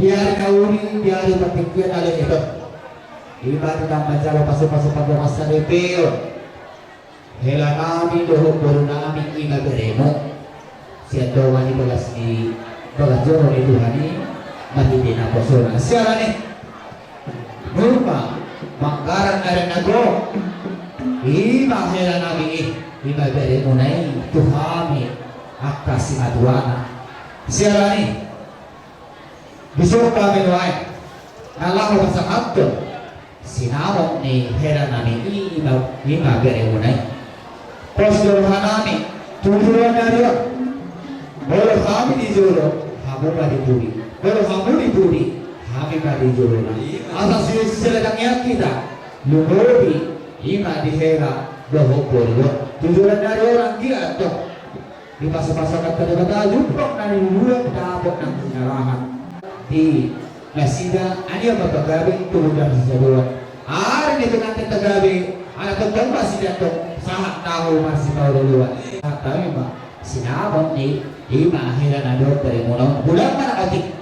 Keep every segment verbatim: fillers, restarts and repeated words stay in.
Di ari na uli, di ari partingkian na lobi i, i ma di na manjalo pasupasu pardongan saripeon hela nami dohot boru nami, i ma beremu. Sian dongan i, bagas ni, bagas joro ni Tuhan i, marhite naposona. Siala ni i, nunga manggarar ari na gok, i ma hela nami i, i ma beremuna i tu hami angka simatuana. Siala ni i, dison hami nuaeng na laho pasahathon sinamot ni hela nami i, i ma, i ma beremuna i. Pos do roha nami tu joloan ni ari on. Molo hami di jolo, hamu ma di pudi. Molo hamu di pudi, hami ma di jolona. Asa si, siledangian hita, lumobi i ma di hela dohot boru on tu joloan ni ari on. Anggiat tong dipasupasu Amanta Debata jumpang na niluluan, dapot na niluluan di nasida. Ania ma pagabe tu bulan sisoloan. Ari ni pengantin pagabe, ala tongtong ma sida tong sahat tahu marsipaolo-oloan. Sahat tahu ma sinamot ni i ma hela na dohot beremuna on. Bulan ma na otik.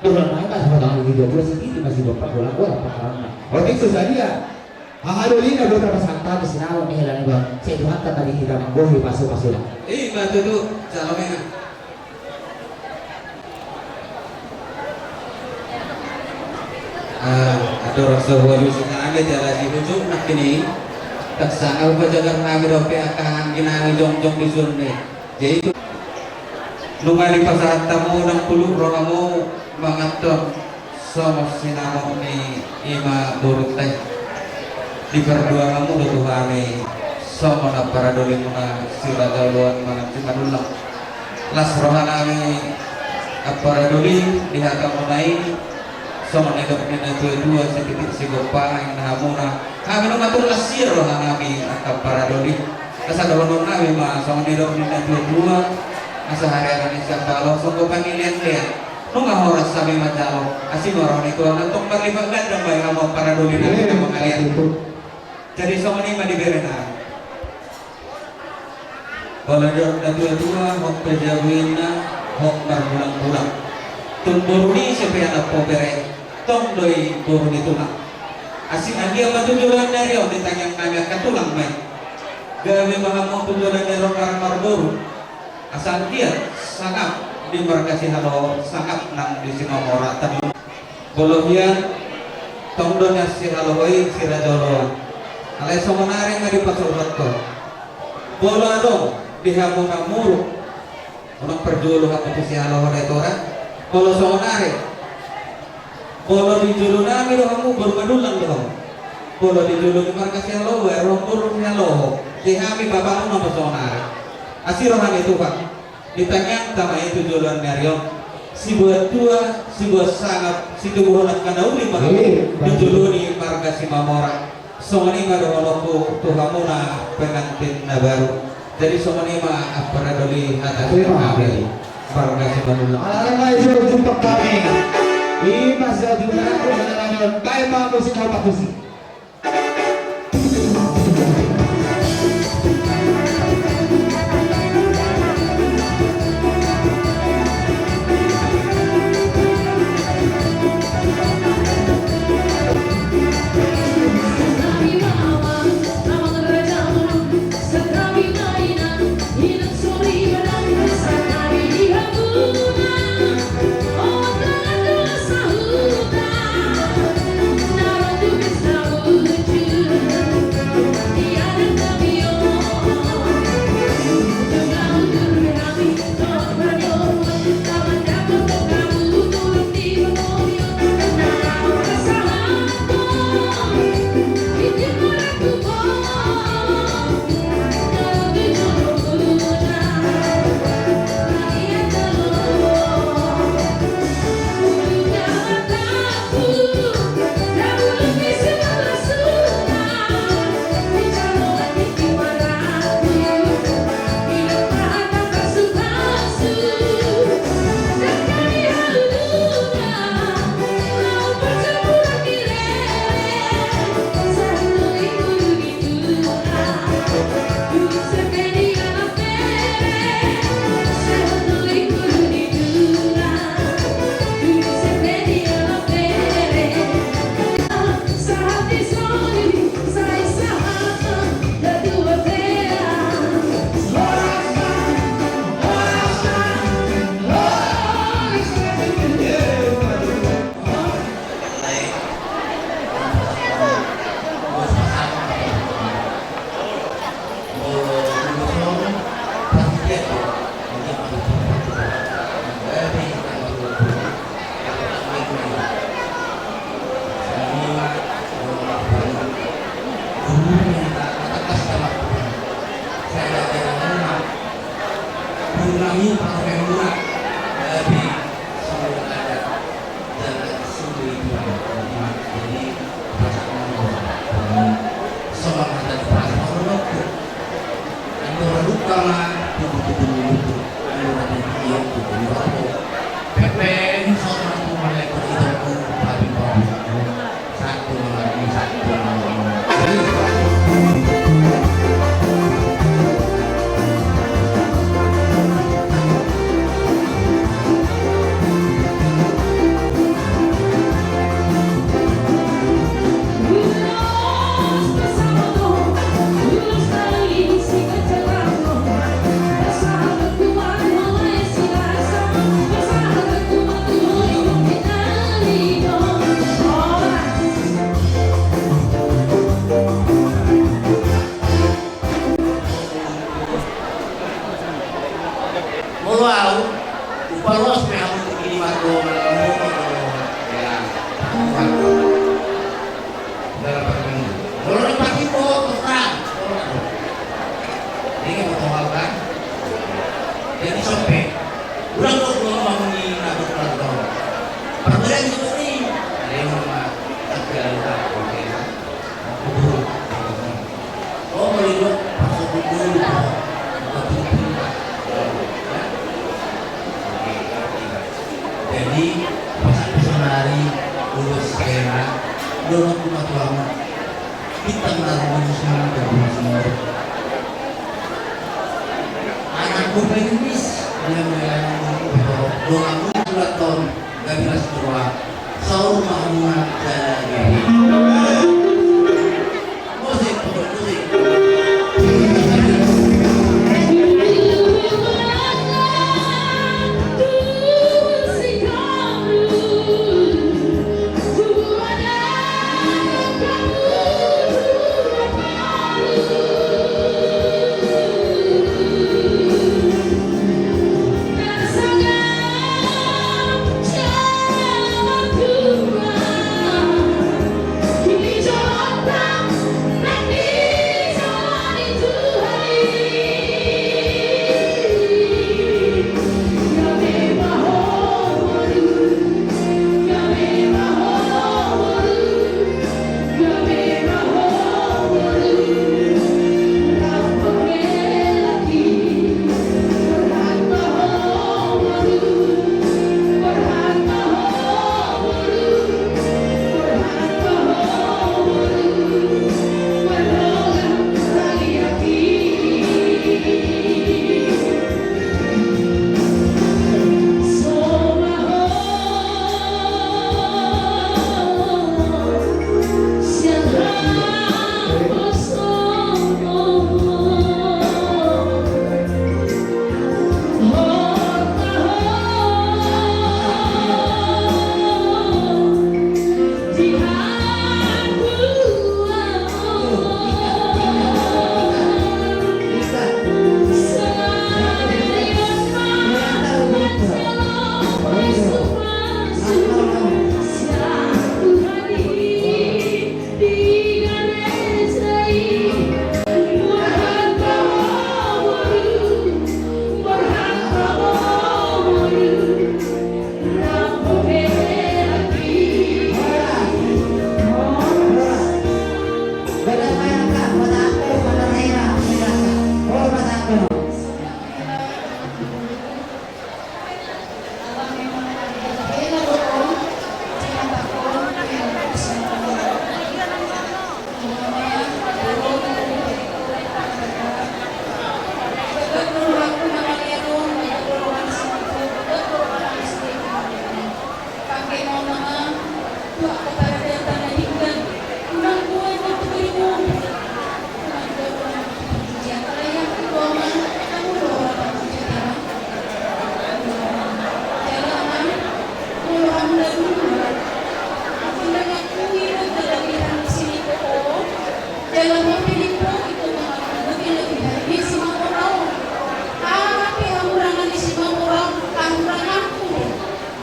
Tuhan ma i ma sahat tahu di dua puluh sigi di masih dompak bulan bulan pakarana. Otik so sadia. Hahadoli na bota pasahat tahu sinamot ni hela na dohot. Sai Tuhanta ma di hita manggohi pasupasuna. I ma tutu, salome. Ah, andorang so hualusi hami jala di ujung nangkin i, tarsangap hupajagar hami dope angka anggi nami jongjong di surne. Jadi tu nunga dipasahat hamu nang tu rohamu manganhon songon sinamot ni i ma borunta i. Dipardua hamu do tu hami songon ampara dolimuna si Raja Oloan manang si Manullang. Las roha nami ampara doli di hatamuna i, songon nidok ni natuatua, sititik sigompa inna hamuna. Hami nunga tolhas i roha nami angka ampara doli. Asa dohonon nami ma songon nidok ni natuatua, asa hariara ni siambalo songon pangilian lean. Nunga horas hami manjalo asi ma roha ni Tuhan, antong marlipat ganda ma i hamu ampara doli nami na mangalean. Jadi songon i ma di bere nami. Molo didok natuatua, hot pe jabu inna, hot margulanggulang. Tung boru ni ise pe anak pobere, tong do i boru ni tulang. Asi anggiat ma tu joloan ni ari on ditangiang nami angka tulang ma i. Gabe ma hamu tu joloan ni ari on marang marboru. Asa anggiat sangap di marga Sihaloho, sangap nang di Simamora. Molo hian, tong do nian sihaloho i si Raja Oloan. Alai songon ari ma dipasuruthon. Molo adong di hamu na muruk, unang parjolo hamu tu sihaloho da i tora. Molo songon ari, molo di jolo nami do hamu, boru Manullang do hamu. Molo di jolo ni marga Sihaloho, ai ro hamu boru Sihaloho. Di hami bapakmuna ma songon ari. Asi roha ni Tuhan. Ditangiangta ma i tu joloan ni ari on. Siboan tua, siboan sangap, situbuhon angka na uli ma hamu di jolo ni marga Simamora. Songon i ma dohononku tu hamuna pengantin na baru. Jadi songon i ma ampara doli hata sian hami marga Simanullang. Ala ma i jolo jumpang hami. I ma sian jumpang hami. Baen ma musik na pakusi. Pasak saonari, ulos hera, dohot tu matuamu. Bintang na rumus manang dohot sumur. Anakku pengemis, dia mulai anakku betorop. Donganmu surat ton, gabe las jua. Saur mahamuna jala gabe.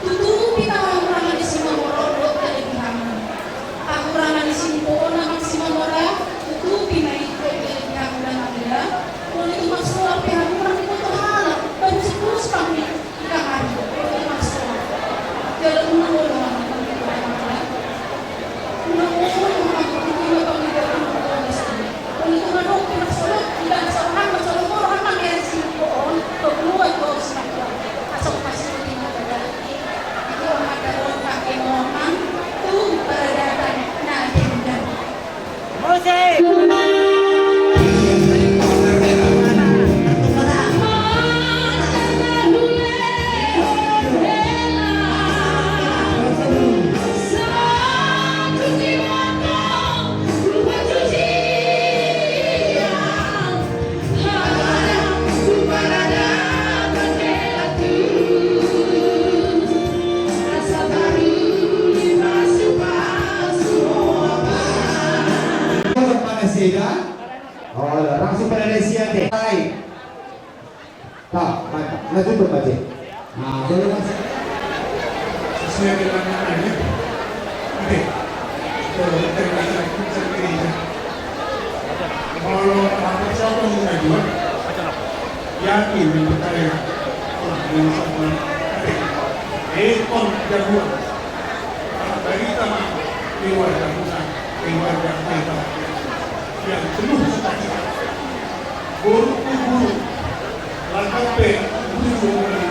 Tutupi ma hahurangan ni si Mamora on dohot kelebihanna. Hahurangan ni si Mpo on amang si Mamora, tutupi ma i dohot kelebihanna amang ida. Molo tung marsoal pe hamu nang diboto halak, baru sipulus pangkit ikang ari, molo tung marsoal. Jala unang olo amang, unang olo amang, unang olo amang, unang olo amang. Molo tung adong pe na solo, ida na solo hang, na solo molo hang, na meres si Mpo on, pembuat bos. Asa upasi di mata. Io, mata ro pake momang tu paradaton na dendam. Musik. Mana sida? Oh, langsung pada desian deh. Baik. Tah, mantap. Nah, cukup, Pak Cik. Nah, boleh, Mas. Sesuai dengan namanya. Oke. Tuh, terima kasih. Kalau apa siapa mau ngajuan? Yakin dan percaya. Wah, yang sama. Oke. Ekor jagoan. Anak balita ma keluarga Musa, keluarga Eva yang penuh sukacita. Boru tu boru, langkap pe boru tu boru.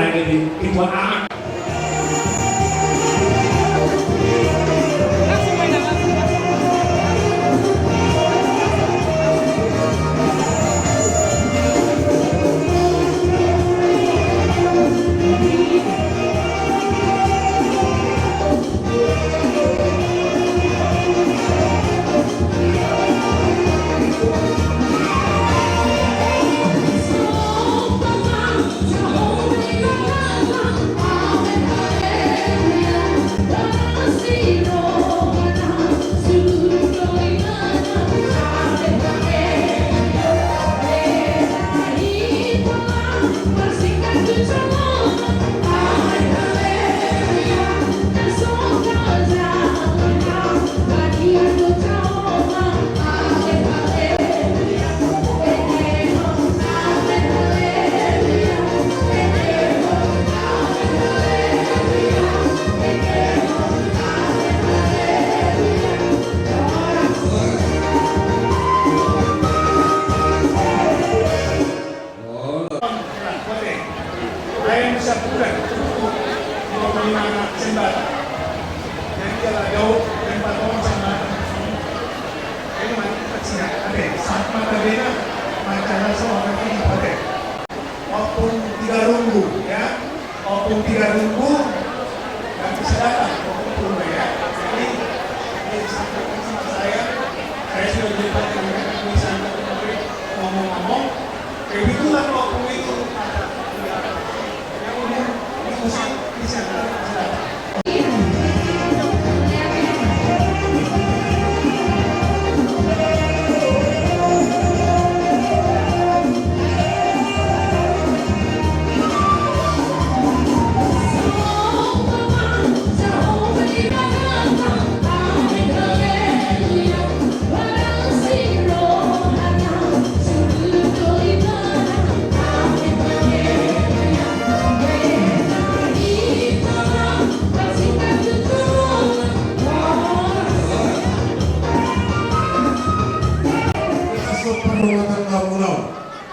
lae di, di tua anak. Ompung Tiga Runggu, ya. Ompung Tiga Runggu nggak bisa datang, Ompung Purba, ya. Jadi, dia disampaikan sama saya, saya sudah bertanya dengan Ompung Santo kemarin, ngomong-ngomong, kebetulan waktu itu ada, ya, umum, di musim bisa datang.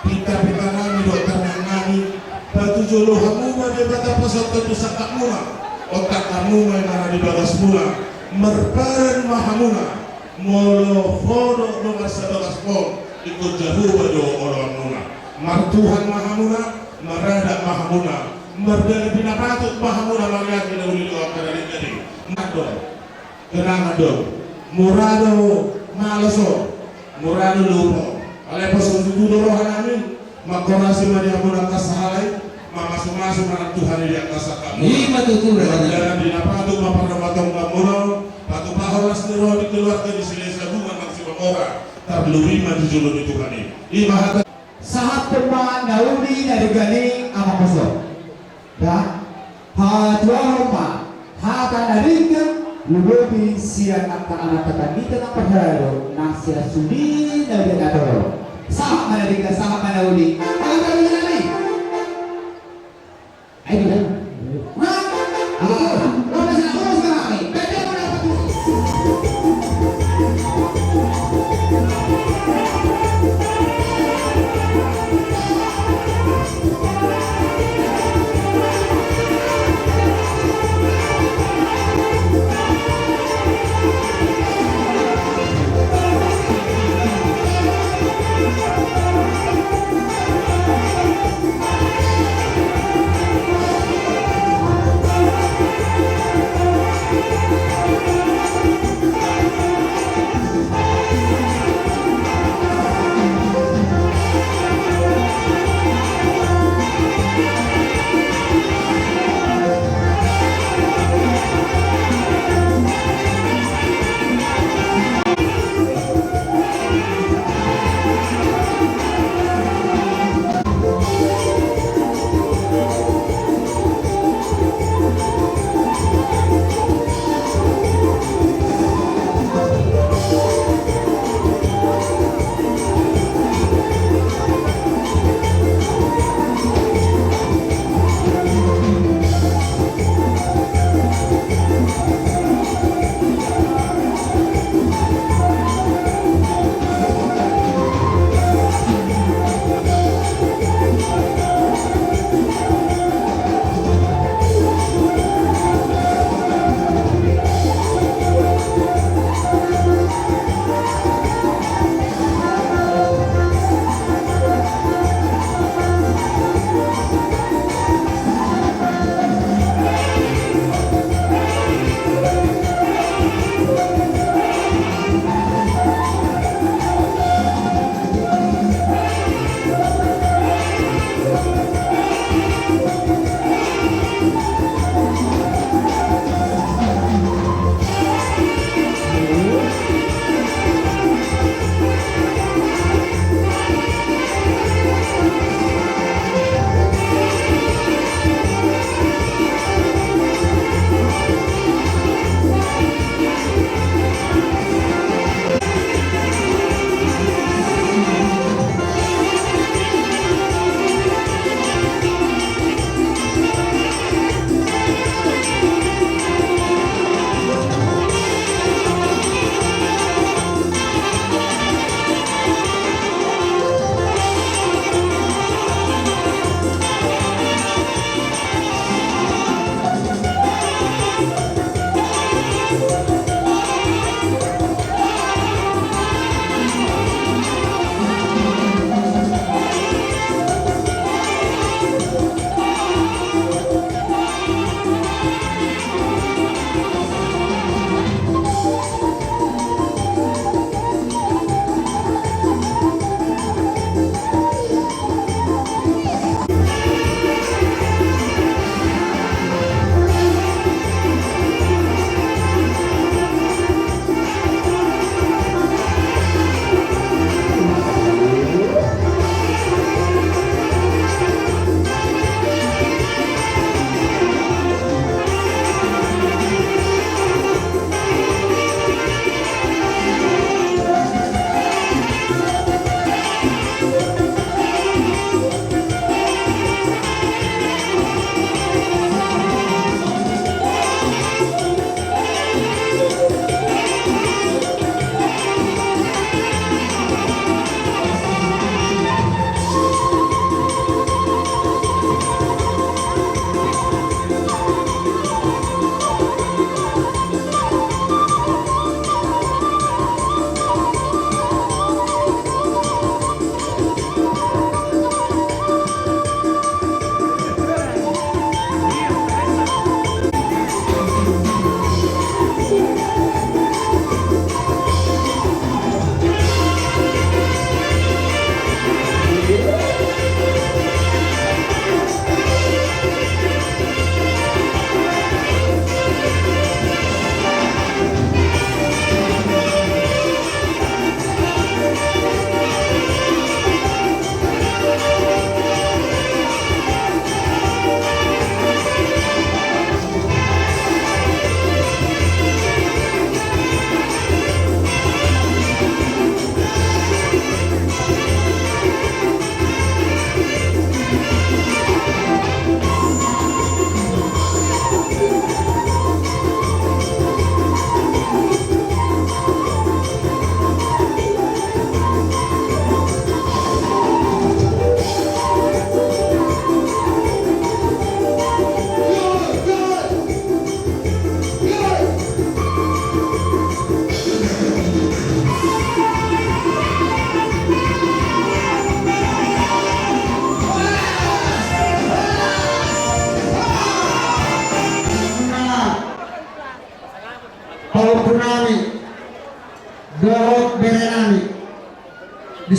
Pinta-pinta nami dohot tangihon nami, patujolo hamu ma Debata pasahathon tu sangkapmuna, otak hamu ma i na di bagasmuna, marpadan ma hamuna, molo ho do dongan sabagas on, ingkon Jahowa do oloanmuna. Martuhan ma hamuna, maradat ma hamuna, mardalan di na patut ma hamuna, mangihut na uli do angka na uli. Mardongan. Tenang adong, mura do malas on, mura do lupa on. Alai pos on tutu do roha nami, manghorasi ma di hamuna angka sahala i, mamasu-masu ma Tuhan i di angka sangkapmuna. I ma tutu, mardalan di na patut ma pardapotonmuna on, patupahon las ni roha di keluarga di Silahisabungan, maksimal Ora, tarlumobi ma tu jolo ni Tuhan i. Ima hata. Sahat ma na uli na denggan i, amang poso. Da, hatuahon ma hata na denggan, lumobi sian angka amanta tangita na parhalo, nang sian sude na uli na torop. Sahat ma na denggan, sahat ma na uli. Angka na uli nami. Ayo, ayo. Nah, ayo, ayo. Ayo, ayo.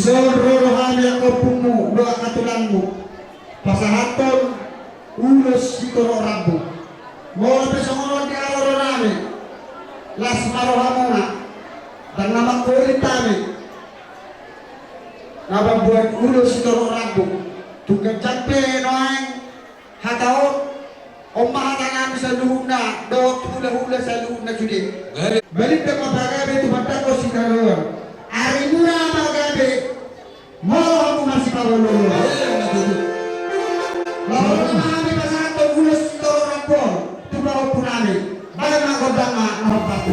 Ro do hami angka ompungmu dohot angka tulangmu pasahathon ulos sitorop rambu. Molo pe songon on di haroronami, las ma rohamuna, ndang na mangholit hami na mamboan ulos sitorop rambu. Tung ganjang pe nuaeng hata on, on ma hatanami saluhutna dohot hulahula saluhutna sude. Balintang ma pagabe tu pandangkon sitadoan. Arimuna ma gabe, molo hamu masipangoloi. Laho ma hami pasahathon ulos sitorop rambu on tu pahompunami. Baen ma gondang na hombar tu.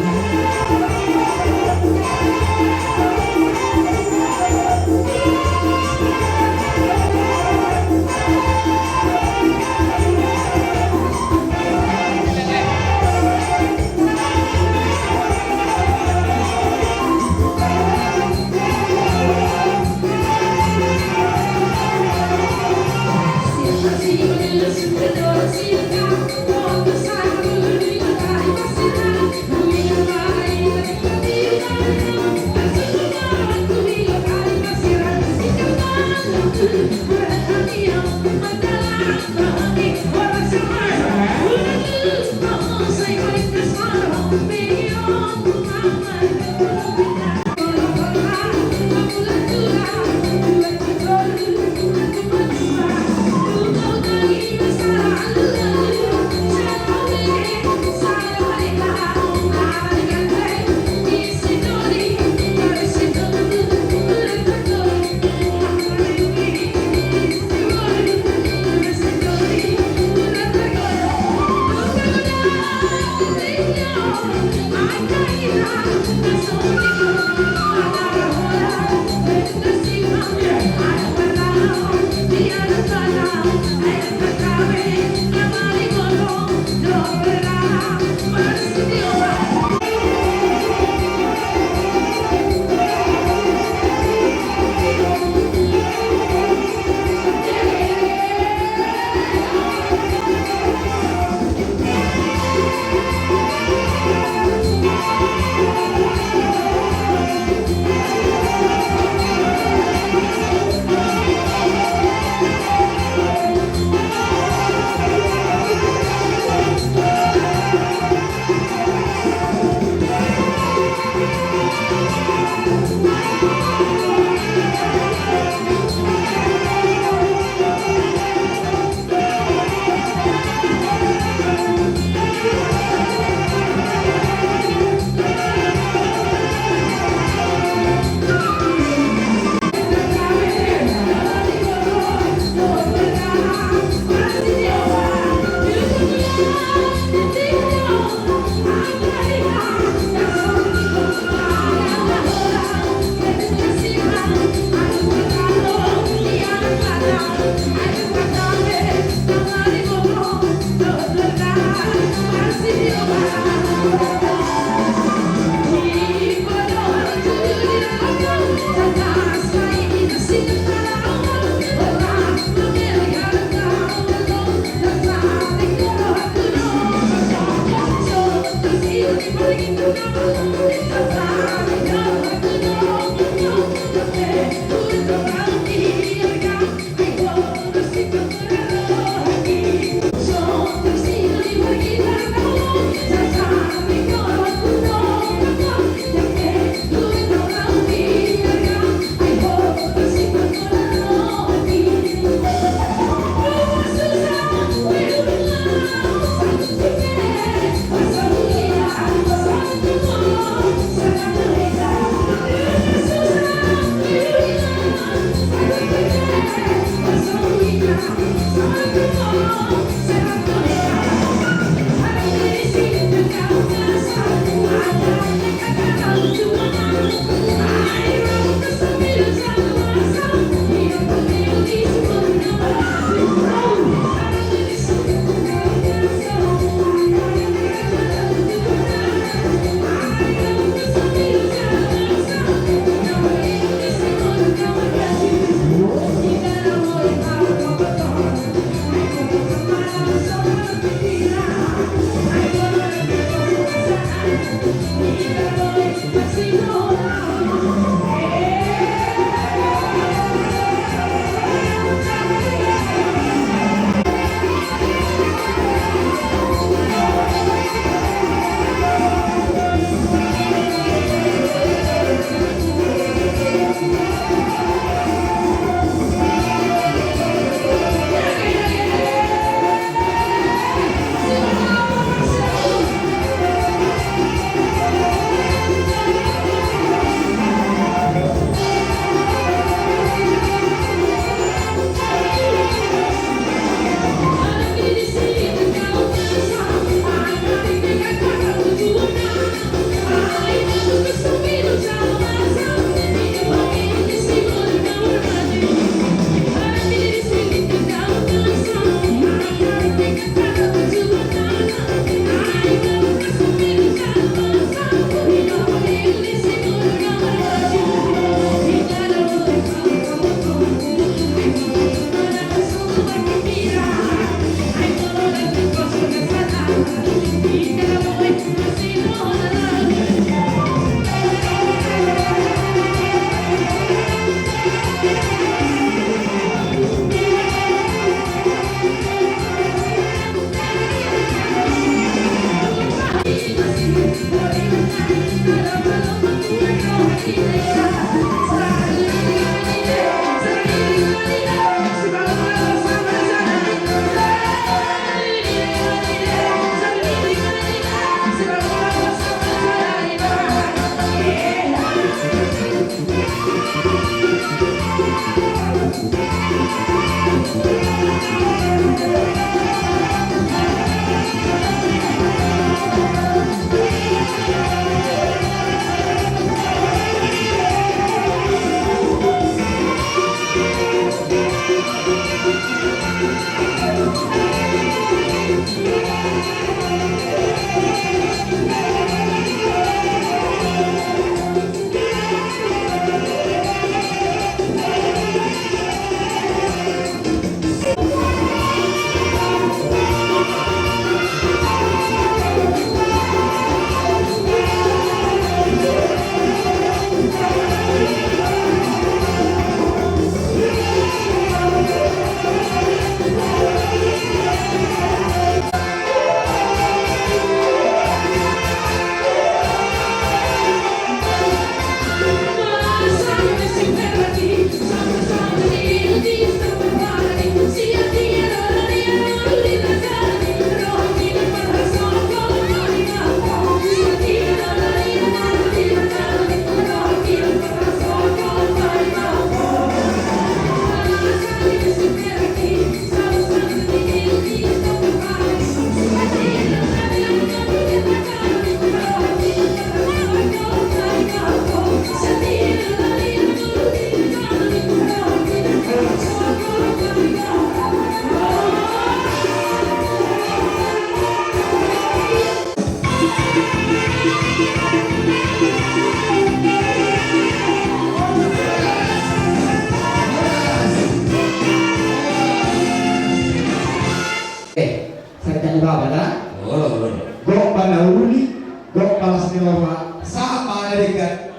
Eh, sai tanggung jawab, da? Olo, olo. Gok bana uli, gok bana setilopa, sama ada dekat.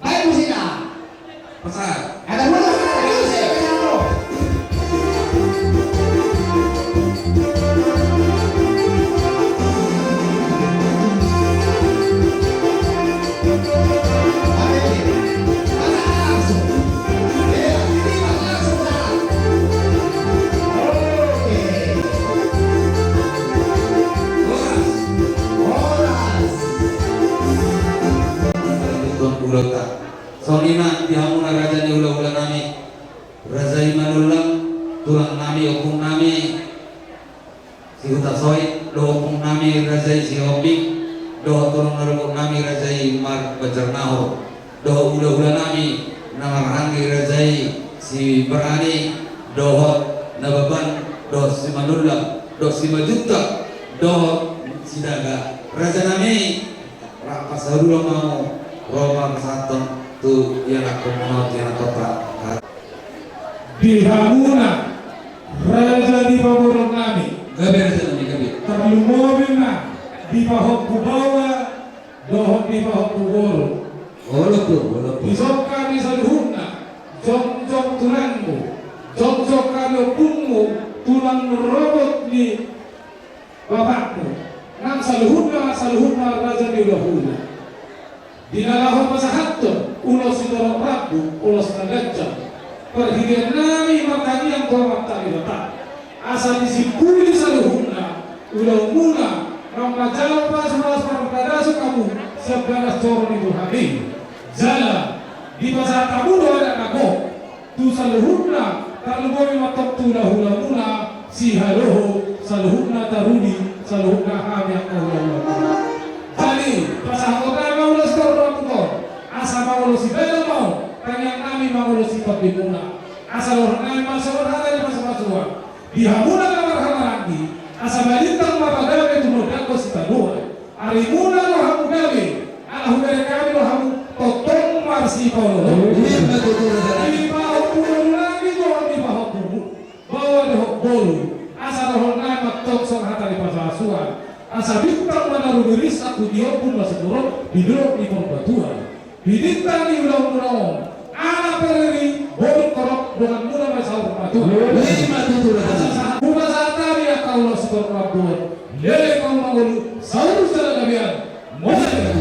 Baik, musik, da. Pasahat. Ada bola, ada bola. Songon i ma di hamuna raja ni hulahula nami, raja i Manullang, tulang nami, ompung nami, Sihutasoit, dohot ompung nami raja i Sihombing, dohot tulang na dohot nami raja i Mar Banjarnahor, dohot hulahula nami na marhaha i raja i Sibarani, dohot Nababan, dohot Simanullang, dohot Simanjuntak, dohot Sidaga. Raja nami, rap pasahat ulaon ma hamu, ro ma pasahathon tu ianakhon muna, tu ianakhonta. Di hamuna raja ni pamoruon nami. Gabe, raja nami, gabe. Tarlumobi ma di pahompu baoa dohot di pahompu boru. Olo tu, olo tu. Di son hami saluhutna, jongjong tulangmu, jongjong hami ompungmu, tulang robot ni bapakmu, nang saluhutna, saluhutna raja ni hulahula. Di na laho pasahathon ulos sitorop rambu, ulos na ganjang, parhitean nami martangiang tu Amanta Debata, asa disimpuli saluhutna ulaonmuna, nang manjalo pasupasu parpadason hamu sian bagas joro ni Tuhan i. Jala dipasahat hamu do adat na gok tu saluhutna, tarlumobi ma antong tu hulahulamuna Sihaloho, saluhutna Tarudi, saluhutna hami angka hulahulamuna. Jadi pasahathon nami ma ulos sitorop rambu on, asa mangolosi bagas ma on, tangiang nami mangolosi tondimuna. Asa dohonon nami ma songon hata ni pasupasuan. Di hamuna na marhahamaranggi, asa balintang ma pagabe tumundalhon sitadoan. Arimuna do hamu gabe, ala hubereng hami do hamu tongtong marsipaolooloan. Ima tutu, raja nami. Di pahompu boru nami dohot di pahompu baoa dohot boru, asa dohonon nami ma antong songon hata ni pasupasuan. Asa bintang ma na rumiris, angkup ni ombun ma sumurop di dolok ni Purbatua. Binintang ni ulaonmuna on, anak pariri, boru torop, donganmuna ma i saur matua. Ima tutu, raja nami. Asa sahat, hupasahat hami angka ulos sitorop rambu on. Leleng hamu mangolu, saur jala gabe an. Mauliate.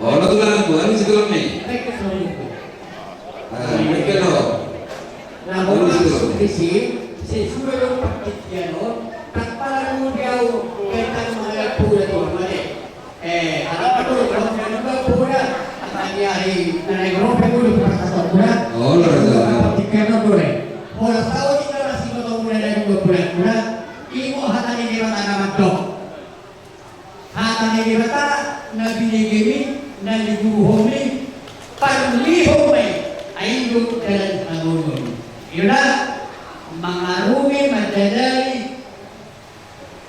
Olo, tulang, baru si tulang ni. Ah, baik, olo. Nah, baru si tulang. Maksud disi, sesuai dengan perjanjian on, tak pala dulu dia, kita mengalir pula tuh, mana? Eh, ala padu, kalau dia juga pula, akan dia hari, nah, naik rompeng dulu, pas atau pula. Oh, lho, lho, lho. Tiga enam boleh. Pola tahu kita masih mau tahu mulai dari dua bulan, pula. Imo hata ni Debata na mandok. Hata ni Debata na binegemi, na niguruhonmi, parlihon ma i, ai do dalan hangoluan. Ida, mangarungi, mandalani,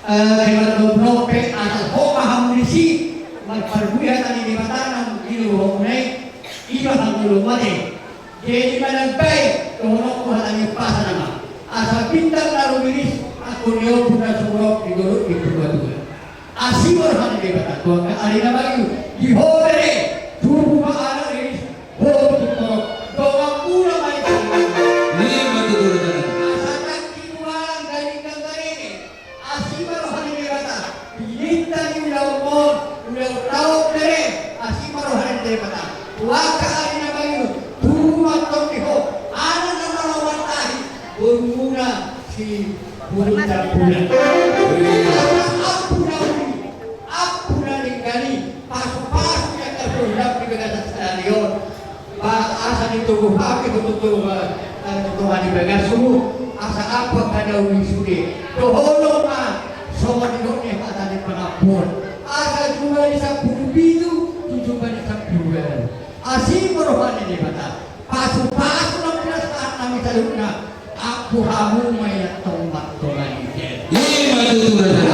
eh, mardope asa homa hamu disi, marparbue hata ni Debata na niguruhonmuna i, iba hangoluan mate. Jadi manang baen dohononku hata ni umpasa nama. Asa bintang na rumiris, angkon ni ombun na sumurop di dolok ni purbatua. Asi ma roha ni Debata tu angka ari na bayu. Di ho bere, tubu ma anak riris, ho tu torop. Dongan mula ma i. Ima tutu. Asa tangki bualang dari ganggarene. Asi ma roha ni Debata, bininta ni ulaon on, ulaon laon bere, asi ma roha ni Debata. Tu angka ari na bayu, tubu ma antong di ho, anak na manawan tahi, borumuna si Burung Tampunan. Asa ampu na uli, ampu na denggan i, pasupasu ni angka purba di bagasan sadari on. Ba asa ditogu hami, ditogu hami, eh, ditogu hami bagasmu, asa ampu angka na uli sude. Dohonon ma songon nidok ni hata ni pangampuon. Asa jumadi sampulu pitu, tu jumadi sampulu ualu. Asi ma roha ni Debata. Pasupasu na pinasaan nami saluhutna. Ampu hamu ma i antong martonga ni jel. Ima tutu.